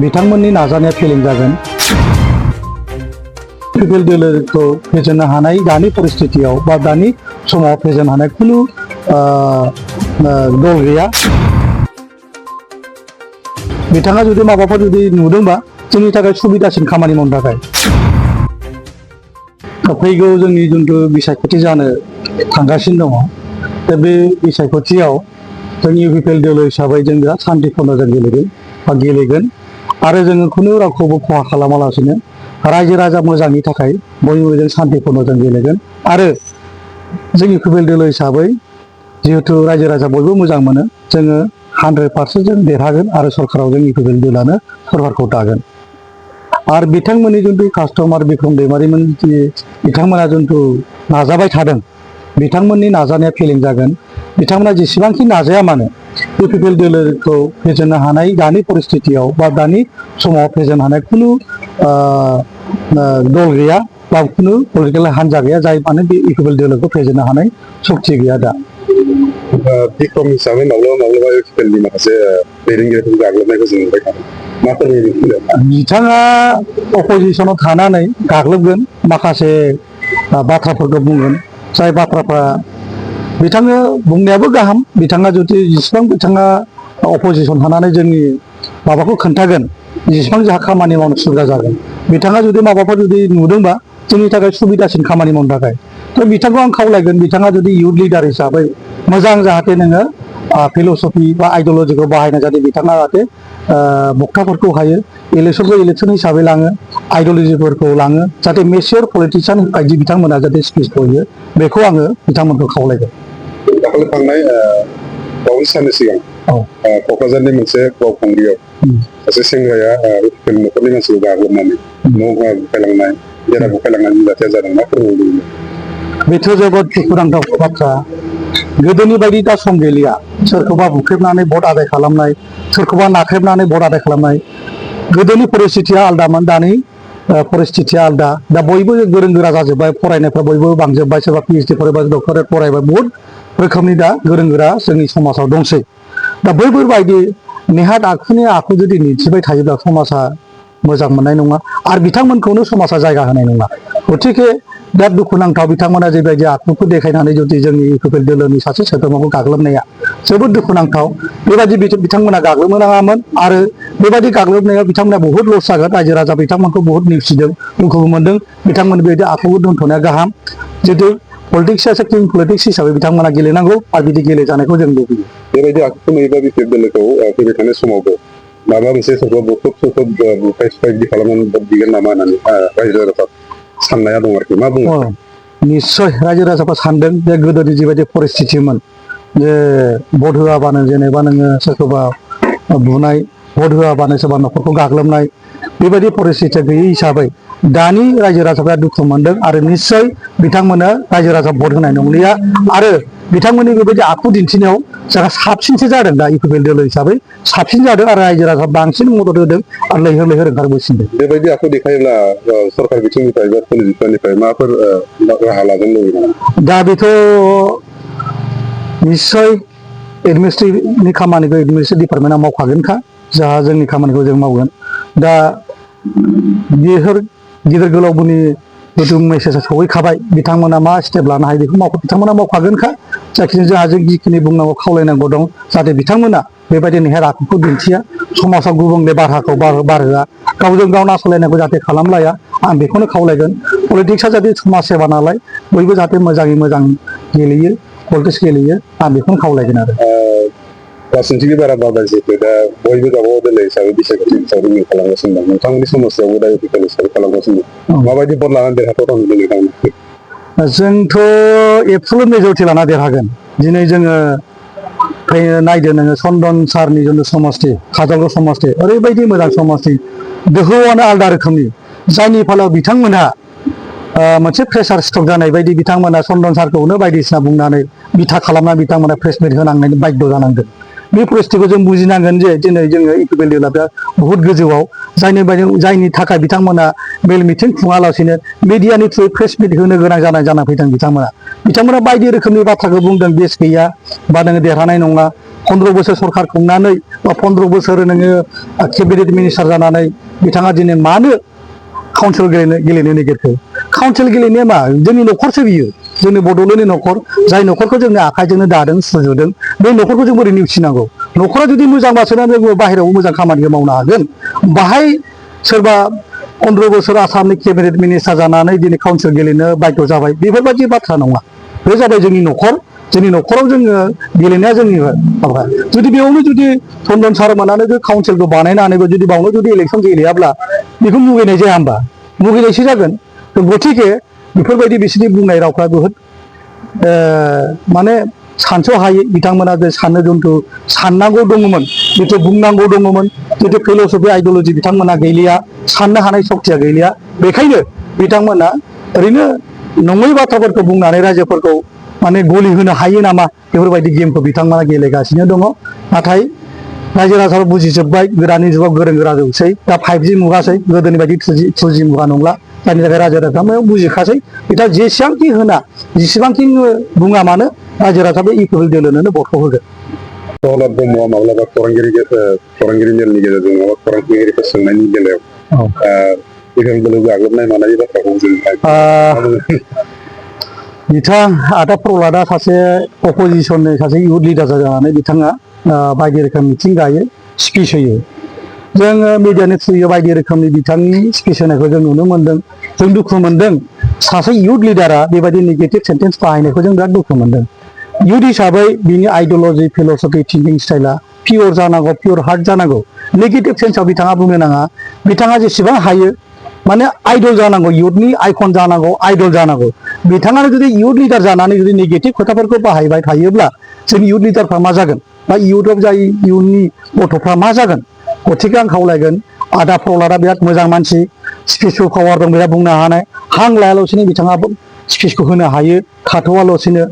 बिथांमोननि नाजानाया फेलें जागोन। पिपल दोलोखौ फेजेननो हानाय दानि परिस्थितियाव बा दानि समाव फेजेननो हानाय खुनु दल गैया। बिथाङा जुदि माबाफोर जुदि नुदोंबा जोंनि थाखाय सुबिदासिन खामानि मावनो थाखाय फैगौ जोंनि जिथु बिसायख'थि जानो थांगासिनो दङ, दा बे बिसायख'थियाव जोंनि पिपल दोलो हिसाबै जों बिराद सान्थिपूर्ण जों गेलेगोन आरो जोङो खुनु रावखौबो खहा खालामालासिनो रायजो राजा मोजांनि थाखाय बयबो जों सान्थिपूर्ण जों गेलेगोन आरो जोंनि पिपल दोलो हिसाबै जिहेतु रायजो राजा बयबो मोजां मोनो, जोङो 100% जों देरहागोन आरो सरकाराव जोंनि पिपल दोलोआनो सरकारखौ दागोन। आरो बिथांमोननि जिथु कास्टमार बिक्रम दैमारिमोन बिथांमोना जिथु नाजाबाय थादों, बिथांमोननि नाजानाया फेलें जागोन। बिथांमोना जेसेबांखि नाजाया मानो बे पिपल दोलोखौ फेजेननो हानाय दानि परिस्थितियाव बा दानि समाव फेजेननो हानाय खुनु दल गैया बा खुनु पलिटिकेल हान्जा गैया जाय माने बे पिपल दोलोखौ फेजेननो हानाय सक्ति गैया दा। बिक्रम हिसाबै माब्लाबा पिपलनि माखासे दैदेनगिरिफोर गाग्लोबनायखौ जों नुबाय थादों। बिथाङा अपोजिसनाव थानानै गाग्लोबगोन, माखासे बाथ्राफोरखौ बुंगोन, जाय बाथ्राफ्रा बिथाङा बुंनायाबो गाहाम। बिथाङा जुदि जेसेबां बिथाङा अपोजिसन थानानै जोंनि माबाखौ खोन्थागोन, जेसेबां जोंहा खामानि मावनो सुबिदा जागोन। बिथाङा जुदि माबाफोर जुदि नुदोंबा जोंनि थाखाय सुबिदासिन खामानि मावनो थाखाय थ' बिथांखौ आं खावलायगोन, बिथाङा जुदि इयुथ लिडार हिसाबै मोजां जाहाथे नोङो फिल'सफि बा आइडियलजिखौ बाहायना जाहाथे बिथाङा जाहाथे बक्ताफोरखौ हायो इलेक्सन हिसाबै लाङो, आइडियलजिफोरखौ लाङो, जाहाथे मेचियर पलिटिशियान बायदि बिथांमोना जाहाथे स्पिचखौ होयो, बेखौ आङो बिथांमोनखौ खावलायगोन। दाखालि थांनाय बावैसो साननि सिगां क'क्राझारनि मोनसे बावखुंग्रियाव सासे सेंग्राया पिपल न'खरनि मानसिखौ गाग्लोबनानै न' बुफायलांनाय, बेरा बुफायलांनायनि जाथाया जादों। मा फोरमायदों? बेथ' जोबोद दुखुनांथाव बाथ्रा। गोदोनि बायदि दा सम गैलिया। सोरखौबा बुख्रेबनानै भट आदाय खालामनाय, सोरखौबा नाख्रेबनानै भट आदाय खालामनाय। गोदोनि परिस्थितिया आलदामोन, दानि परिस्थितिया आलदा। दा बयबो गोरों गोरा जाजोब्बाय, फरायनायफ्रा बयबो बांजोब्बाय, सोरबा PhD फरायबाय, डक्टरेट फरायबाय, बहुद रोखोमनि दा गोरों गोरा जोंनि समाजाव दंसै। दा बैफोरबायदि नेहाथ आखुनि आखु जुदि दिन्थिबाय थायोब्ला समाजा मोजां मोननाय नङा आरो बिथांमोनखौनो समाजा जायगा होनाय नङा। गतिके दा दुखुनांथाव बिथांमोना जेबायदि आखुखौ देखायनानै जुदि जोंनि पिपल दोलोनि सासे सोद्रोमाखौ गाग्लोबनाया जोबोद दुखुनांथाव। बेबायदि बिथांमोना गाग्लोबनो नाङामोन आरो बेबायदि गाग्लोबनायाव बिथांमोना बहुद लस जागोन। रायजो राजा बिथांमोनखौ बहुद नेवसिदों, दुखुबो मोनदों। बिथांमोन बेबायदि आखुखौ दोनथ'नाया गाहाम। जिहेतु पलिटिक्सआ किं पलिटिक्स हिसाबै बिथांमोना गेलेनांगौ आरो बिदि गेलेजानायखौ जों लुबैयो। बेबायदि आखुखौ नुयोबा पिपल दोलोखौ फैबाय थानाय समावबो माबा मोनसे सोरबा बुख्रुब बुफाय सुफाय बिदि खालामनानै भट बिगोन नामा होननानै रायजो राजाफ्रा साननाया दं आरोखि। मा बुङो? निस्सय रायजो राजाफ्रा सानदों जे गोदोनि जिबायदि परिस्थितिमोन, जे भट होआबानो जेनेबा नोङो सोरखौबा बुनाय, भट होआबानो सोरबा न'खरखौ गाग्लोबनाय, बेबायदि परिस्थिति गैयै हिसाबै दानि रायजो राजाफ्रा दुखु मोनदों आरो निस्सय बिथांमोना रायजो राजा भट होनाय नंलिया आरो बिथांमोननि बेबायदि आखु दिन्थिनायाव जोंहा साबसिनसो जादों। दा पिपल दोलो हिसाबै साबसिन जादों आरो रायजो राजा बांसिन मदद होदों आरो लैहोर लैहोर ओंखारबोसिनदों। बेबायदि आखु देखायोब्ला सरकार बिथिंनिफ्राय बा पुलिस बिफाननिफ्राय माबाफोर राहा लाजानो लुबैदों? दा बेथ' निस्सय एडमिनिस्ट्रेटिभनि खामानिखौ एडमिनिस्ट्रेटिभ डिपार्टमेन्टआ मावखागोनखा, जोंहा जोंनि खामानिखौ जों मावगोन। दा बेफोर गिदिर गोलावफोरनि जिथु मेसेजआ सहैखाबाय, बिथांमोना मा स्टेप लानो हायो बेखौ बिथांमोना मावखागोनखा। जायखिजाया जोंहा जों जिखिनि बुंनांगौ खावलायनांगौ दं, जाहाथे बिथांमोना बेबायदि नेहार आखुखौ दिन्थिया, समाजाव गुबुंले बारहाखौ बारहोआ, गावजों गाव नासयलायनायखौ जाहाथे खालामलाया, आं बेखौनो खावलायगोन। पलिटिक्सआ जाहाथे समाज सेवा नालाय बयबो जाहाथे मोजाङै मोजां गेलेयो, पलिटिक्स गेलेयो, आं बेखौनो खावलायगोन आरो। राजनितिनि बारा बाबा जिहेतु दा बयबो गावबागाव दोलो हिसाबै बिसायख'थि हिसाबै खालामगासिनो दं, नोंथांमोननि समस्यायावबो दा पिपल हिसाबै खालामगासिनो दं। माबायदि भट लानानै देरहाथाव नुदों नोंथांमोनखौ? जोंथ' एबसुलुट मेजरिटि लाना देरहागोन। दिनै जोङो नायदो नोङो चन्दन सारनि जिथु समस्ति, काजलगाव समस्ति, ओरैबायदि मोजां समस्ति, दोहौआनो आलादा रोखोमनि, जायनि फलाव बिथांमोनहा मोनसे प्रेसार स्ट्रक जानाय बायदि बिथांमोना चन्दन सारखौनो बायदिसिना बुंनानै बिथा खालामनानै बिथांमोना प्रेस मिट होनांनायनि बाध्य जानांदों। बे परिस्थितिखौ जों बुजिनांगोन जे दिनै जोङो पिपल दोलोआ बहुद गोजौआव, जायनि थाखाय बिथांमोना मेल मिथिं खुङालासिनो मिडियानि थ्रुयै प्रेस मिट होनो गोनां जाना फैदों। बिथांमोना बायदि रोखोमनि बाथ्राखौ बुंदों, बेस गैया बा नोङो देरहानाय नङा, 15 बोसोर सरकार खुंनानै बा 15 बोसोर नोङो केबिनेट मिनिस्टार जानानै बिथाङा दिनै मानो काउन्सिल गेलेनो नागिरखो? काउन्सिल गेलेनाया मा? जोंनि न'खरसो बियो, जोंनि बड'लेण्डनि न'खर, जाय न'खरखौ जोंनि आखाइजोंनो दादों सुजुदों, बे न'खरखौ जों बोरै नेवसिनांगौ? न'खरा जुदि मोजांबासो जों बाहेरायावबो मोजां खामानिखौ मावनो हागोन। बाहाय सोरबा 15 बोसोर आसामनि केबिनेट मिनिस्टार जानानै दिनै काउन्सिल गेलेनो बाध्य जाबाय, बेफोरबायदि बाथ्रा नङा। बे जाबाय जोंनि न'खर, जोंनि न'खराव जोङो गेलेनाया जोंनि माबा। जुदि बेयावनो जुदि टन्डन सार मोनानो काउन्सिलखौ बानायनानैबो जुदि बावनो जुदि इलेक्सन गेलेयाब्ला बेखौ मुगैनाय जाया होमबा? मुगैनायसो जागोन। गथिखे बेफोरबायदि बिसोरनि बुंनाय रावफ्रा बुहुद माने सानस'हायै। बिथांमोना जे साननो जन्थु साननांगौ दङमोन, जिथु बुंनांगौ दङमोन, जिथु फिल'सफि आइडिय'लजि बिथांमोना गैलिया, साननो हानाय सक्तिया गैलिया। बेखायनो बिथांमोना ओरैनो नङै बाथ्राफोरखौ बुंनानै रायजोफोरखौ माने गलि होनो हायो नामा, बेफोरबायदि गेमखौ बिथांमोना गेलेगासिनो दङ। नाथाय रायजो राजाफ्रा बुजिजोब्बाय, गोदाननि जुगाव गोरों गोरा जौसै, दा 5G मुगासै, गोदोनि बायदि 2G मुगा नंला। जायनि थाखाय रायजो राजाफ्रा बुजिखासै, बिथाङा जेसेबांखि होना जेसेबांखि बुङा मानो रायजो राजाफ्रा इउपिपिएल दोलोनोनो भटखौ होगोन। प्रहलाद ब्रह्मआ माब्लाबा खौरांगिरि मेलनि गेजेरजों माबा खौरांगिरिखौ सोंनायनि बेलायाव इउपिपिएल दोलो गाग्लोबनाय मानायनि बाथ्राखौ जों बिथां आदा प्रहलादआ सासे अपजिसननि सासे इयुथ लिडार जानानै बिथाङा बायदि रोखोम मिथिं गायो, स्पिच होयो। जोङो मिडियानि थ्रुयै बायदि रोखोमनि बिथांनि स्पिच होनायखौ जों नुनो मोन्दों। जों दुखु मोन्दों, सासे इयुथ लिडारा बेबायदि नेगेटिभ सेन्टेन्स बाहायनायखौ जों बिराद दुखु मोन्दों। इयुथ हिसाबै बिनि आइडिय'लजि, फिल'सफि, थिंकिं स्टाइला पियर जानांगौ, पियर हार्ट जानांगौ। नेगेटिभ सेन्सआव बिथाङा बुंनो नाङा। बिथाङा जेसेबां हायो माने आइडल जानांगौ, इयुथनि आइकन जानांगौ, आइडल जानांगौ। बिथाङानो जुदि इयुथ लिडार जानानै जुदि नेगेटिभ खोथाफोरखौ बाहायबाय थायोब्ला जोंनि इयुथ लिडारफ्रा मा जागोन, बा इयुथआव जाय इयुननि गथ'फ्रा मा जागोन? गथिखे आं खावलायगोन, आदा प्रहलादआ बिराद मोजां मानसि, स्पिचबो पावार दं, बिराद बुंनो हानाय। हां लायालासिनो बिथाङा स्पिचखौ होनो हायो, थाथ'वालासिनो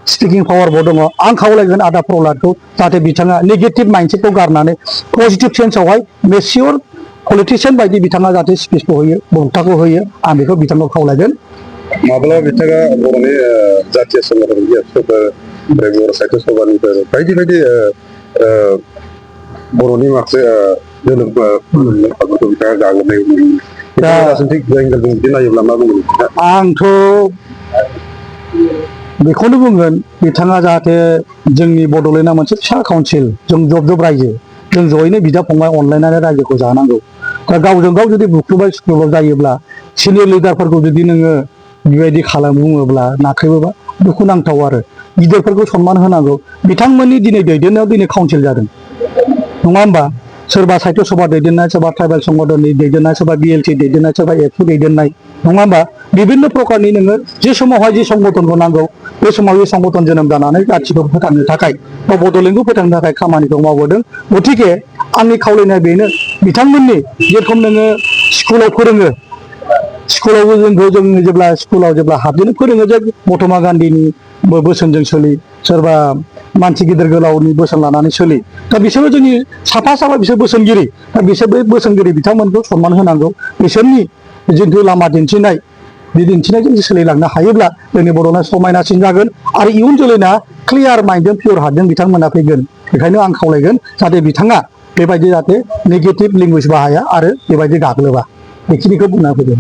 स्पिकिं पावारबो दङ। आं खावलायगोन आदा प्रहलादखौ, जाहाथे बिथाङा नेगेटिभ माइन्डसेटखौ गारनानै पजिटिभ सेन्सआवहाय मेसियर पलिटिसियान बायदि बिथाङा जाहाथे स्पिचखौ होयो, बक्ताखौ होयो, आं बेखौ बिथांखौ खावलायगोन। माब्लाबा बिथाङा बर'नि जातीय संगठन बर' साहित्य सभानिफ्राय बायदि बायदि बर'नि माखासे दोलोफोरखौ बिथाङा गाग्लोबनाय बिदि नायोब्ला मा बुंगोन? आंथ' बेखौनो बुंगोन, बिथाङा जाहाथे जोंनि बड'लेण्डआ मोनसे फिसा काउन्सिल, जों जब रायजो, जों जयैनो बिदा फंबाय अनलायनानै रायजोखौ जानांगौ। दा गावजों गाव जुदि बुख्रुबलाय सुख्रुबलाय जायोब्ला, सिनियर लिडारफोरखौ जुदि नोङो बेबायदि बुङोब्ला, नाख्रेबोबा दुखुनांथाव आरो। गिदिरफोरखौ सनमान होनांगौ। बिथांमोननि दिनै दैदेननायाव दिनै काउन्सिल जादों, नङा होमबा? सोरबा साहित्य सभा दैदेननाय, सोरबा ट्राइबेल संगठननि दैदेननाय, सोरबा बिएलटि दैदेननाय, सोरबा एबसु दैदेननाय, नङा होमबा? बिभिन्न प्रकारनि नोङो जे समावहाय जे संगठनखौ नांगौ, बे समाव बे संगठन जोनोम जानानै जाथिखौ फोथांनो थाखाय बा बड'लेण्डखौ फोथांनो थाखाय खामानिखौ मावबोदों। गथिखे आंनि खावलायनाया बेनो, बिथांमोननि जेरखम नोङो स्कुलाव फोरोङो, स्कुलावबो जों जेब्ला स्कुलाव जेब्ला हाबजेनो फोरोङो जे महात्मा गान्धीनि बोसोनजों सोलि, सोरबा मानसि गिदिर गोलावनि बोसोन लानानै सोलि। दा बिसोरबो जोंनि साफा बिसोर बोसोनगिरि। दा बिसोर बै बोसोनगिरि बिथांमोनखौ सनमान होनांगौ। बिसोरनि जिथु लामा दिन्थिनाय, बे दिन्थिनायजों सोलिलांनो हायोब्ला जोंनि बड'लेण्डआ समायनासिन जागोन आरो इयुन जोलैना क्लियार माइन्डजों, पियर हार्टजों बिथांमोना फैगोन। बेखायनो आं खावलायगोन, जाहाथे बिथाङा बेबायदि जाहाथे नेगेटिभ लेंगुवेज बाहाया आरो बेबायदि गाग्लोबा। बेखिनिखौ बुंना होदों।